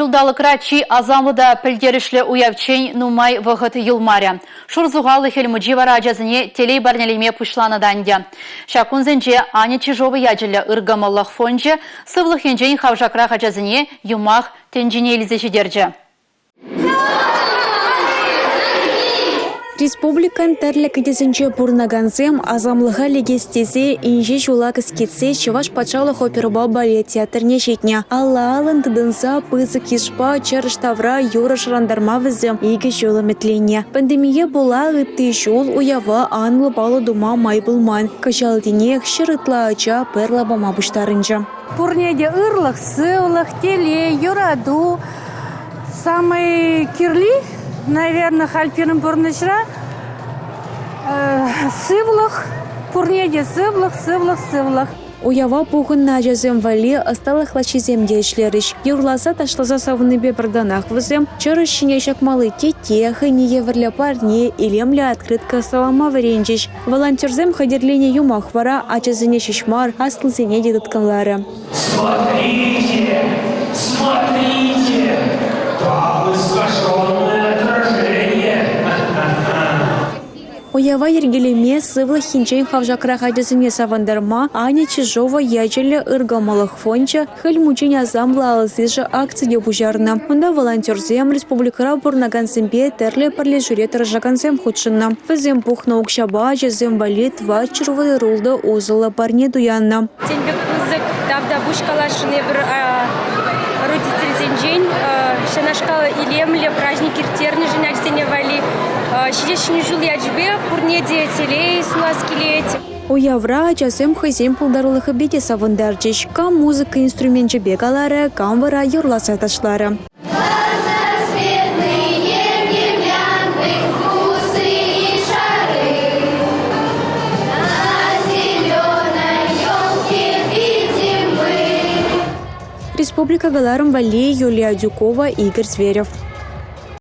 Ҫулталӑкра чи асамлӑ та пӗлтерӗшлӗ уявччен нумай вӑхӑт юлмарӗ. Шур сухаллӑ Хӗл Мучи вара ачасене телей парнелеме пуҫланӑ та ӗнтӗ. Ҫак кунсенче Аня Чижова ячӗллӗ ыркӑмӑллӑх фончӗ сывлӑх енчен хавшакрах ачасене юмах тӗнчине илсе ҫитерчӗ. Республикӑн тӗрлӗ кӗтесӗнче пурӑнакансем асамлӑха лекес тесе инҫе ҫула кӗскетсе Чӑваш патшалӑх оперӑпа балет театрне ҫитнӗ. Алла-аллӑн тытӑнса пысӑк йышпа чӑрӑш тавра юрӑ шӑрантарма вӗсем икӗ ҫул ӗмӗтленнӗ. Пандемие пула ытти ҫул уява анлӑ паллӑ тума май пулман. Кӑҫал тинех 100 ытла ача пӗр лапама пуҫтарӑнчӗ. Пурне те ырлӑх, сывлӑх, телей, юрату. Самый кирли, наверное, халь пирӗн пурнӑҫра сывлӑх, пурне те сывлӑх, сывлӑх, сывлӑх. Уява пухӑннӑ ачасем валли ӑсталӑх лаҫҫисем те ӗҫлерӗҫ. Юрласа-ташласа савӑннипе пӗр танах вӗсем чӑрӑш ҫине ҫакмалли тетте, хӑйне евӗрлӗ парне, илемлӗ открытка ӑсталама вӗренчӗҫ. Волонтерсем хатӗрленӗ юмах вара ачасене ҫеҫ мар, аслисене те тыткӑнларӗ. Смотрите, смотрите, там искаженное отражение. Уява йӗркелеме сывлӑх енчен хавшакрах ачасене савӑнтарма Аня Чижова ячӗллӗ ыркӑмӑллӑх фончӗ Хӗл Мучин асамлӑ алсишӗ акци те пуҫарнӑ. Унта волонтерсем, республикӑра пурӑнакансемпе тӗрлӗ пӗрлешӳре тӑрӑшакансем хутшӑннӑ. Вӗсем пухнӑ укҫапа ачасем валли 400 вӑйӑруллӑ усӑллӑ парне туяннӑ. Тем пек пысӑк тавтапуҫ каласшӑн эпир родительсенчен ҫавнашкал илемлӗ праҫник ирттернӗшӗн ачасене валли. Ҫитес Ҫӗнӗ ҫул ячӗпе пурне те телей сунас килет. Уявра ачасем хӑйсен пултарулӑхӗпе те савӑнтарчӗҫ. Кам музыка инструменчӗпе каларӗ, кам вара юрласа ташларӗ. Республика кӑларӑм валли Юлия Адюкова, Игорь Зверев.